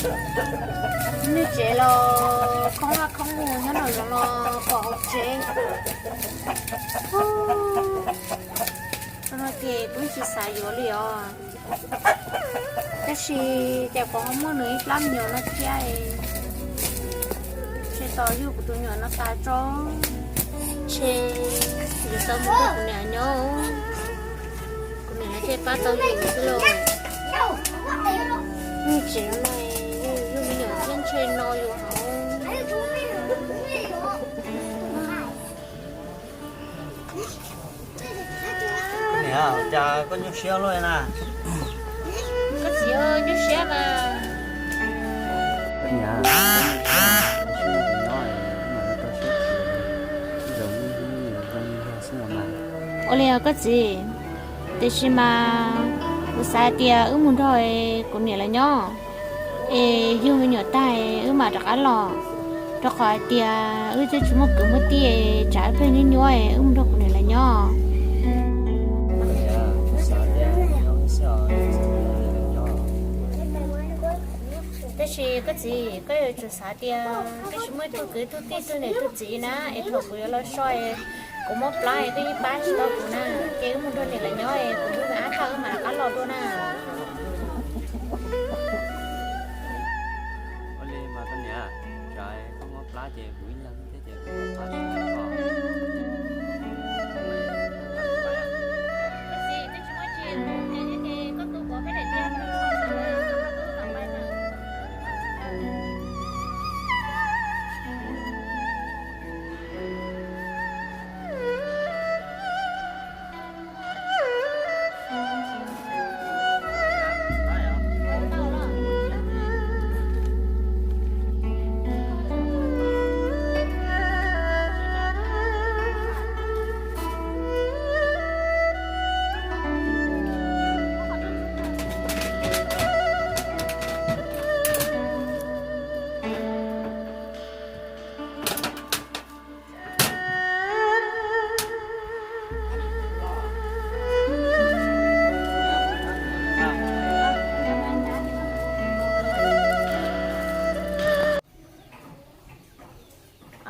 Nws tsev los khoob vaj khoob mus, nyob nram zoov los pom hauv tsev. No ces kuv tsis xav yuav li os. Tab sis cas kuv ho muaj nws ib plab me nyuam no thiab, ntshe tos yug kuv tus me nyuam no tas tso, ntshe yuav tau mus nrog kuv niam nyob, kuv niam thiaj pab tau yus xwb lauj. Nws tsev no, yug me nyuam thiab ntshe no yus hauv. Niam, cas koj nyuaj siab luaj na? Koj txiv, nyuaj siab mas. Ua li os koj txiv, tiam sis mas kuv xav hais tias wb mus nrog kuv niam lawv nyob, es yug me nyuam tag wb mam rov qab los, rau qhov hais tias wb twb tsis muaj kwv muaj tij, tsam ib pliag nyuaj nyuaj wb mus nrog kuv niam lawv nyob. Tab sis koj txiv, koj yuav tsum xav tias twb tsis muaj ib tug kwv tug tij tug niam tug txiv na, es thaum kuv yuav los so es kuv mob plab es koj yeej pab tsis tau kuv na, ces wb mus nrog niam lawv nyob es kuv lub me ab tag wb mam rov qab los dua na. Ua li mas koj niam, tsam koj mob plab ces kuv ib leeg thiab ces kuv mob plab tsis tau koj.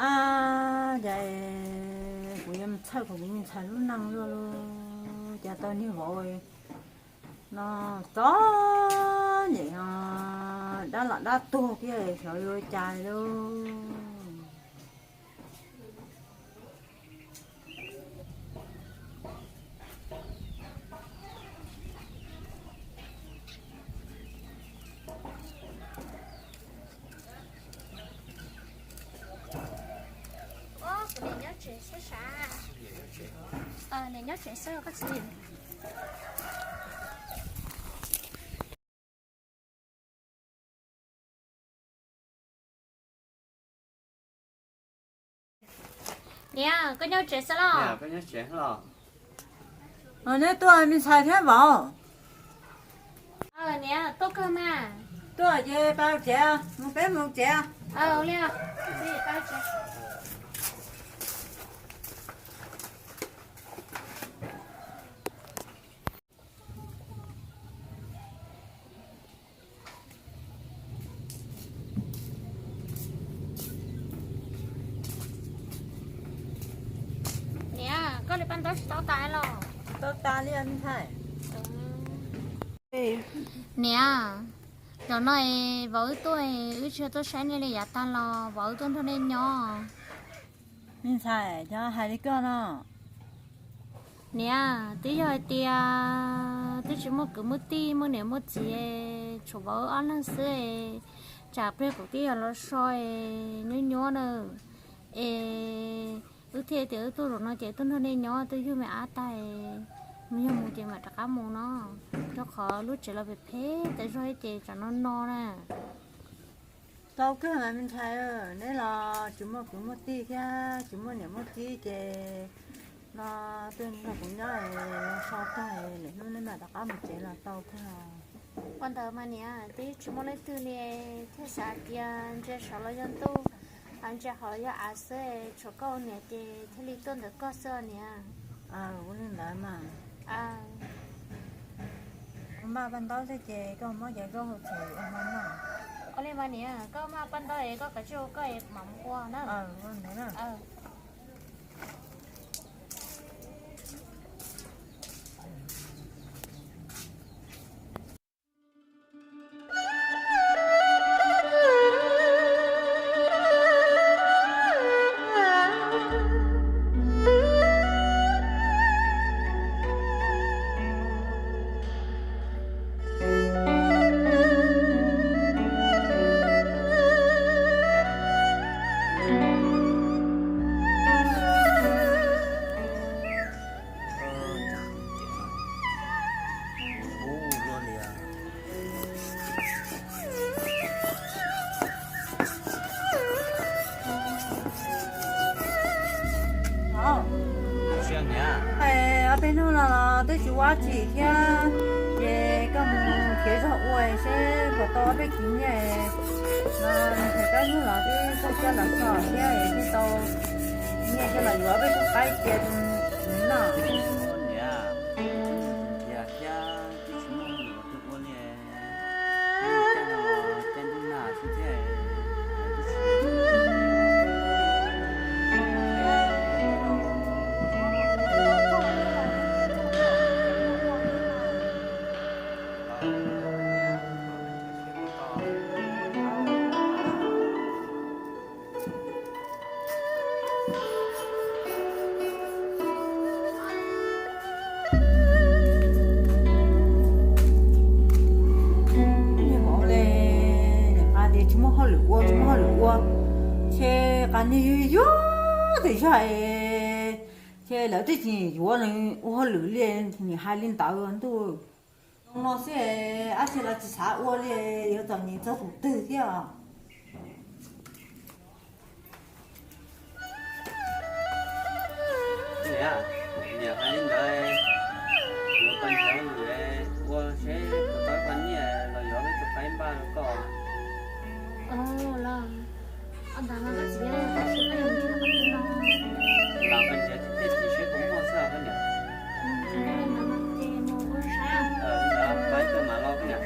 Ab, cas kuv yuav mus txhawj kuv tus me ntxhais lub neej luaj li, cas tau niag vauv no txom nyem, dab lam dab tuag thiab xyov yuav ua cas lauj. Kuv niam nyob tsev xwb sav. Niam nyob tsev xwb koj txiv. Niam, koj nyob tsev xwb los? Neb tuaj me ntxhais thiab vauv? Niam, tuaj kawg mas. Tuaj ces pab tsev, mus peb mus tsev. Niam, koj li paj ntaub tsis tau tas los? Tsis tau tas li me ntxhais. Niam, zaum no es vauv wb tuaj, wb tsis yog tuaj saib nej li yav tag los vauv wb tuaj nrog nej nyob. Me ntxhais, yog hais li koj no. Niam, twb yog hais tias twb tsis muaj kwv muaj tij muaj niam muaj txiv, tshuav vauv wb ob leeg xwb, tsam pliag kuv twb yog los so es nyuaj nyuaj na, es wb thiaj tias wb tuaj zaum no ces tuaj nrog nej nyob, twb yug me ab tag, mus yog mus ces mam rov qab mus no, rau qhov lub tsev los phem phem tas zog ces tsam no no na. Tau kawg mas me ntxhais, neb los tsis muaj kwv muaj tij thiab tsis muaj niam muaj txiv ces no tuaj nrog kuv nyob, so tag lwm hnub neb mam rov qab mus tsev los tau kawg. Ua ntawd mas niam, twb tsis muaj leej twg li, thiaj xav tias ntsia saud los yog ntuj, ntsia hauv los yog av xwb, tshuav koj ua niam ces thiaj li tuaj ntawm koj xwb niam. Ua li ntawd mas. Kuv npaj paj ntaub xwb ces koj muab cov zaub hau txhais ua hmo noj. Ua li mas niam, koj maj paj ntawd es koj kav tsij ua koj es mam mus ua na. Ob peb hnub no los twb tsis ua tsi thiab, ces koj mus nrhiav zog ua seb puas tau ob peb kiv nyiaj no, nrhiav kab hnub los twb tuaj coj los txog thiab es thiaj tau nyiaj coj los yuav ob peb tug qaib cia noj. Nrhiav thiab twb tsis muaj hauj lwm ua li, caij ntuj nag xwb thiab. Niag vauv ne, niam qas tias tsis muaj hauj lwm ua, tsis muaj hauj lwm ua, ces qas niag yuag yuag tes zog es, ces lawv twb tsis yuav nws ua hauj lwm li, nim hais li ntawd ntuj. Zoo no xwb, ab tsi los tsis xav ua li, yuav txom nyem txog tus twg thiab os. Niam, niam hais li ntawd, yuav pab nrhiav hauj lwm ua seb puas tau qhov nyiaj los yuav peb tus qaib npaj rau koj. Los, ntawd mas koj txiv, tab sis koj yuav nrhiav qhov twg no? Los pab nrhiav tej tim seb puas muaj xwb koj niam. Ces mus ua saib. Pab koj mam los koj niam.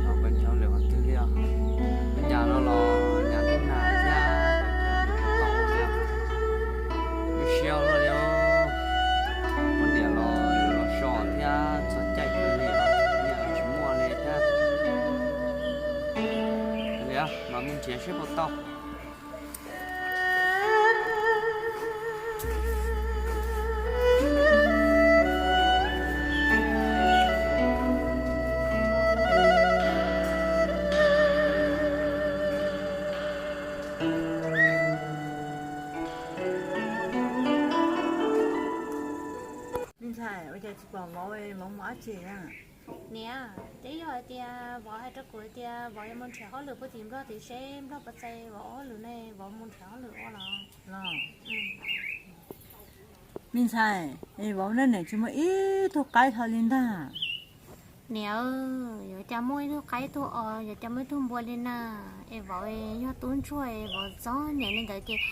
Yog, pab nrhiav lawm qhov twg li os? Nyas no los nyas ntuj nag thiab, lub siab luaj li os. Poj niam los los so thiab txog caij kawg li os, nyiaj los tsis muaj li thiab. Li mas mus nrhiav seb puas tau. Me ntxhais, ua cas tsis pom vauv, vauv mus dab tsi na? Niam, twb yog hais tias vauv hais rau kuv tias vauv yuav mus nrhiav hauj lwm puag tim Nplog tim seb Nplog puas txais vauv ua hauj lwm ne, vauv mus nrhiav hauj lwm ua los. Me ntxhais, es vauv nej niam tsis muaj ib tug qaib hlo li ntag. Niam, yuav cas muaj ib tug qaib ib tug os, yuav cas muaj ib tug npua li na. Es vauv yog tub ntsuag es vauv txom nyem li ntawd ces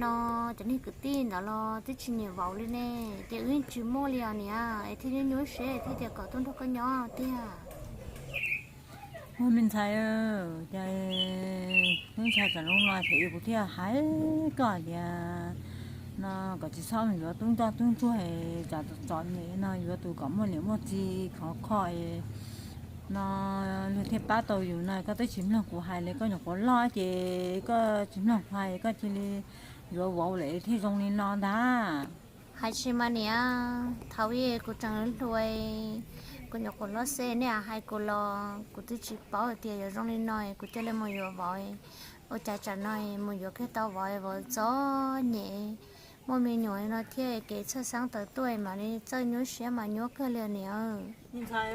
no cov niag kwv tij ntawd los twb tsis nyiam vauv li ne, ces wb yeej tsis muaj li os niam, es thiaj nyuaj nyuaj siab thiaj tias kom tuaj nrog koj nyob tiag. Ua me ntxhais, cas tub ntxhais tam sim no ces kuv thiaj hais koj tias no kom tsis txhob mus yuav tub nroj tub ntsuag, tsam txom nyem no yuav tus kom muaj niam muaj txiv khov kho no luag thiaj pab tau yus no. Koj twb tsis mloog kuv hais li, koj nyuam qhuav loj ces koj tsis mloog kuv hais, koj cia li yuav vauv lawm thiaj zoo li no ntag. Hais tsis mas niam, thaum ub kuv tseem hluas, kuv nyuam qhuav loj xwb nej hais kuv los kuv twb tsis paub tias yuav zoo li no, kuv cia li mus yuav vauv. Ua cas tsam no mus yuav kiag tau vauv, vauv txom nyem, muaj me nyuam no thiab kev txhawj xeeb tawm tuaj mam li txawj nyuaj siab mas nyuaj kawg li niam. Me ntxhais,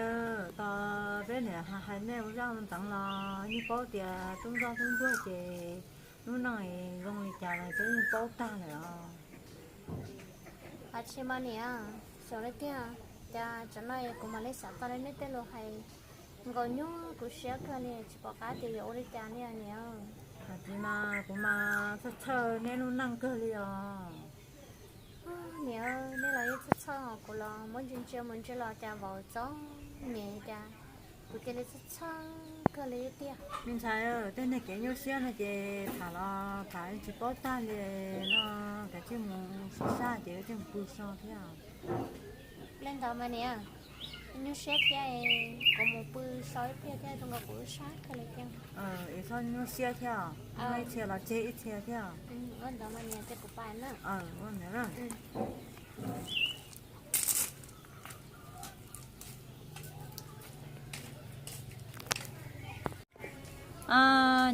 tos peb niam hais nej ua zaj ua ntxeev los yeej paub tias tub nroj tub ntsuag ces lub neej zoo li cas los peb yeej paub tag lawm os. Hais tsis mas niam, xyov li tiag, cas tsam no kuv mam li xav tau li nej tej lus hais. Nkaus nyuaj kuv siab kawg li, tsis pom qab tias yuav ua li cas li niam. Hais tias mas kuv mas txhawj txhawj neb lub neej kawg li os. Niam, neb los yeej txhawj txhawj, kuv los muab ntsia ntsia mus ntsia los cas vauv txom nyem cas kuv cia li txhawj txhawj kawg li tiag. Me ntxhais, tej neeg kev nyuaj siab no ces tham los tham tsis paub tag li no, kav tsij mus sab sab ces kav tsij mus pw so thiab. Li ntawd mas niam, nyuaj siab thiab, kuv mus pw so ib pliag thiab, zoo nkaus kuv lub sab kawg li thiab. Es txhob nyuaj siab thiab, muaj ib txhia los tseg ib txhia thiab. Ua ntawd mas niam, ces kuv pais na. Ua ntawd na.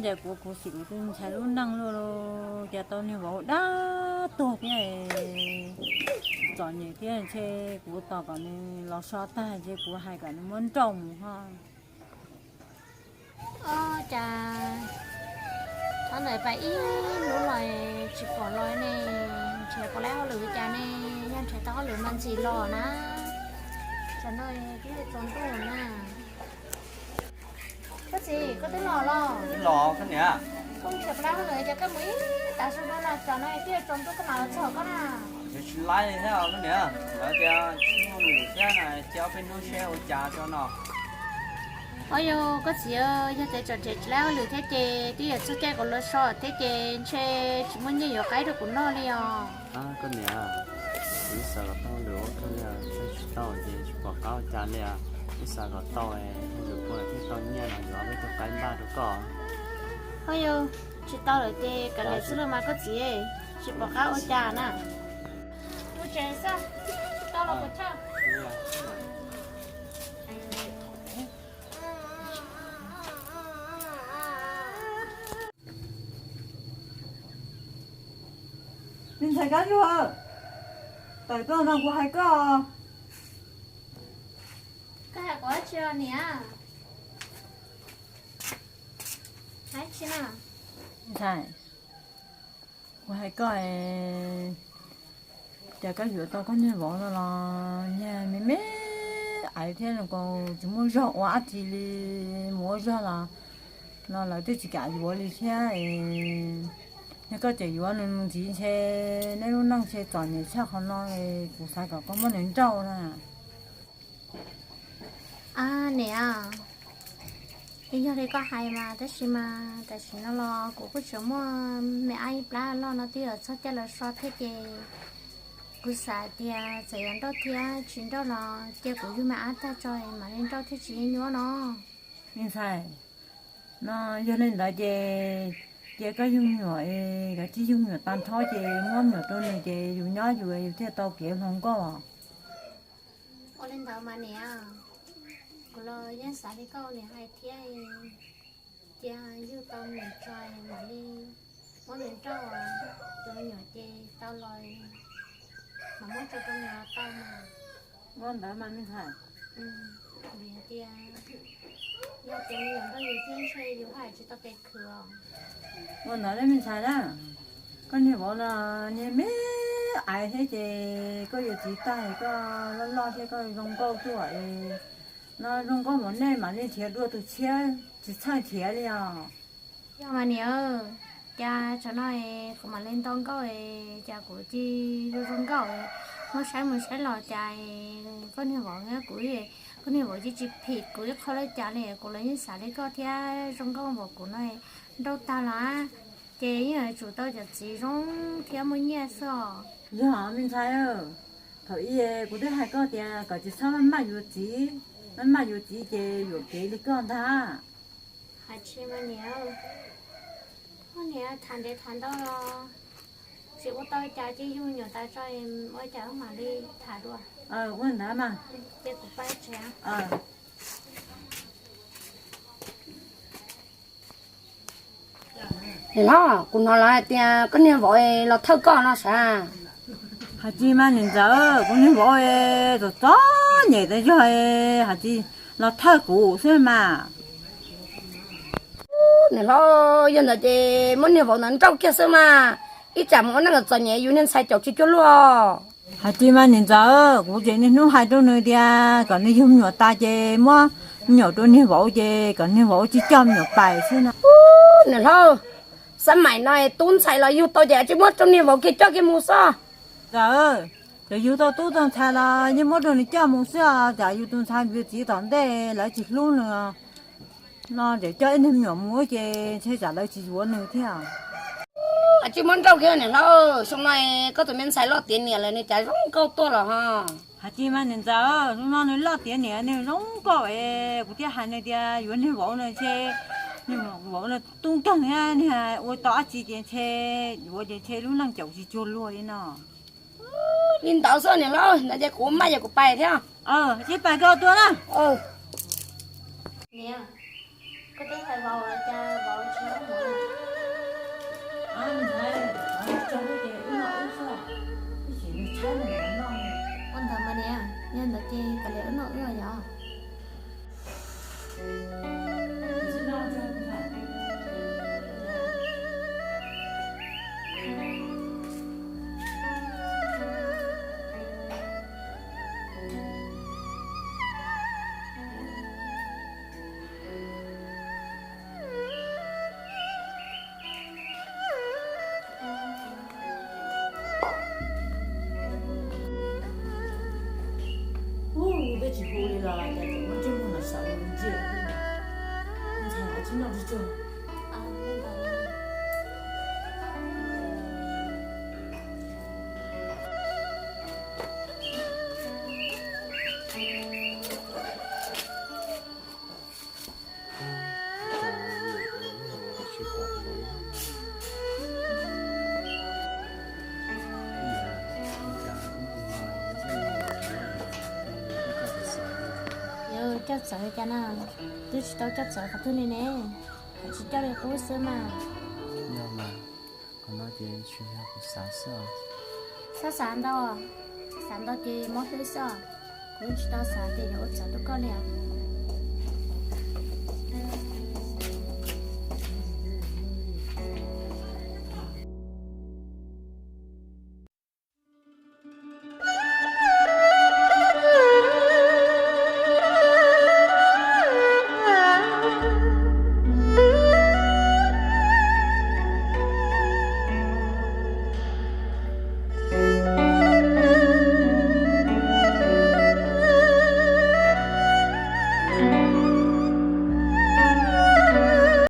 Ces kuv khuv xim kuv tus ntxhais lub neej luaj li, cas tau niag vauv dab tuag thiab, txom nyem thiab, ntshe kuv tos kom nws los so tag ntshe kuv hais kom nws muab nrauj mus ho. Ua cas thaum ntawd pais ib hnub los tsis pom los ne, nrhiav puas laib hauj lwm cas ne, yog nrhiav tau hauj lwm mas ntxim los na. Tsam no twb yuav tsaus ntuj na. Koj txiv, koj twb los los? Los koj niam. Koj nrhiav puas laib hauj lwm cas koj mus ib tav su no los tsam no twb yuav tsaus ntuj koj mam los txog koj na. Tsis laib li thiab koj niam, lawv tias tsis muaj hauj lwm thiab na, cia ob peb hnub seb ua cas tso no. Au yog koj txiv, yog tias tseem nrhiav tsis laib hauj lwm thiab ces twb yuav txog caij kom lawv so thiab ces ntshe tsis muaj nyiaj yuav qaib rau kuv noj li os. Koj niam, kuv ib xav kom tau hauj lwm ua kawg li, tsis tau ces tsis pom qab ua cas li. Ib xav kom tau hauj lwm puas thiaj tau nyiaj los yuav peb tug qaib npaj rau koj. Au yog tsis tau lawm ces kav liam xwb los mas koj txiv, tsis pom qab ua cas na. Mus tsev xwb, tsis tau los kuv chawj. Me ntxhais Kab Zuag, tawm tuaj no kuv hais koj. Koj hais kuv dab tsi os niam? Hais tsi na? Ntxhais, kuv hais koj, cas koj yuav tau koj niag vauv no los niag me me aiv thiab, tsis muaj zog ua dab tsi li, mus ua zog los no lawv twb tsis kam yuav li thiab. Yog koj tseem yuav nws mus ntxiv ntshe neb lub neej ntshe txom nyem tshaj qhov no, kuv xav kom koj muab nws nrauj na. Niam, yog li koj hais mas, tab sis mas tam sim no los kuv kuj tseem muaj me ab ib plab loj no twb yuav txog caij lawv so thiab ces kuv xav tias txawm yuav nrauj thiab tsis nrauj los cia kuv yug me ab tag tso mam li nrauj thiaj tsis nyuaj no. Me ntxhais, no yog li ntawd ces cia koj yug me nyuam, kav tsij yug me nyuam tag nrho ces muab me nyuam rau nws ces yus nyob yus, yus thiaj tau kev hluas nkauj. Ua li ntawd mas niam, kuv los yeej xav li koj niam hais thiab, cia yug tau me nyuam tso mam li muab nws nrauj, tus me nyuam ces tau los mam muab tso rau nws tau mas. Ua ntawd mas me ntxhais. Vim tias yog tias me nyuam nrauj yus thiab ntshe yus haj tsis tau kev khwv os. Ua ntawd me ntxhais na, koj niag vauv no niag me aiv thiab ces koj yuav txiv tag koj loj loj thiab koj zoo nkauj tuaj, no zoo nkauj npaum nej mam li nrhiav dua tus tshiab tsis txhawj nrhiav li os. Yog mas niam, cas tsam no kuv mam li nto nkauj, cas kuv cia zoo zoo nkauj, muab saib mus saib los cas koj niag vauv, kuv, koj niag vauv cia tsis phim kuv ib qho li cas li, kuv los yeej xav li koj thiab, zoo nkauj npaum kuv no nrauj tag los ces yeej yuav tsum tau cov txiv zoo thiab muaj nyiaj xwb os. Yog me ntxhais, thaum ub kuv twb hais koj tias kom tsis txhob maj maj yuav txiv, maj maj yuav txiv ces yuam kev li koj ntag. Hais tsis mas niam, niam tham ntev tham ntau los tsis ua tau cas, cia yug me nyuam tas tso ua cas mam li tham dua. Ua ntawd mas. Ces kuv pab tsev. Niam hlob, kuv hnov lawv hais tias koj niag vauv los thawj koj no sav. Hais tsis mas niam ntxawm, kuv niag vauv txom txom nyem tas zog, hais tsis los thawj kuv xwb mas. Niam hlob, yog ntawd ces muab niag vauv ntawd nrauj kiag xwb mas, ib tsam mus ua neej txom nyem yus niag ntxhais caum tsis cuag luaj. Hais tsis mas niam ntxawm, kuv tseem niaj hnub hais rau nws tias kom nws yug me nyuam tas ces muab Me nyuam rau niag vauv ces kom niag vauv cia coj me nyuam pais xwb no. Niam hlob, xab maim no tub ntxhais los yug tau ces tsis muab rau niag vauv kiag coj kiag mus xwb. Ntxawm, txawm yug tau tub tau ntxhais los yeej muab rau nws coj mus xwb os, tsam yus tus ntxhais yus txiv tom ntej lawv tsis hlub nws no, tseem coj ib niag me nyuam mus ces ntshe tsam lawv tsis yuav nws thiab. Tsis muab nrauj kiag niam hlob, xyoo no koj tus me ntxhais loj tiav niam lawm nws cas zoo nkauj tuaj los ho. Hais tsis mas niam ntxawm, xyoo no nws loj tiav niam nws zoo nkauj es kuv thiaj hais nws tias yuav niag vauv no ntshe, niag vauv no tub nkeeg thiab niag ua tau dab tsi ces ntshe yuav ces ntshe lub neej caum tsis cuag luag li no. Li ntawd xwb niam hlob, ntawd ces kuv maj ces kuv pais thiab. Ces pais koj tua na. Niam, koj twb hais vauv los cas vauv tsis hlub kuv? Ua ntawd mas niam, yog ntawd ces kav liam wb noj wb yom. Ub, twb tsis hu li los cas tseem muab ntsej muag los saum ntsia, ntxhais los tsis noj tsuag tsuag. Yog coj txawv li cas na? Twb tsis tau coj txawv qhov twg li ne, tsis coj li qub xwb mas. Yog mas, qhov no ces tsuas yog kuv xav xwb os. Xav xav ntau, xav ntau ces mob hlwb xwb os. Kuv tsis tau xav tias yuav ua txawv rau koj li os.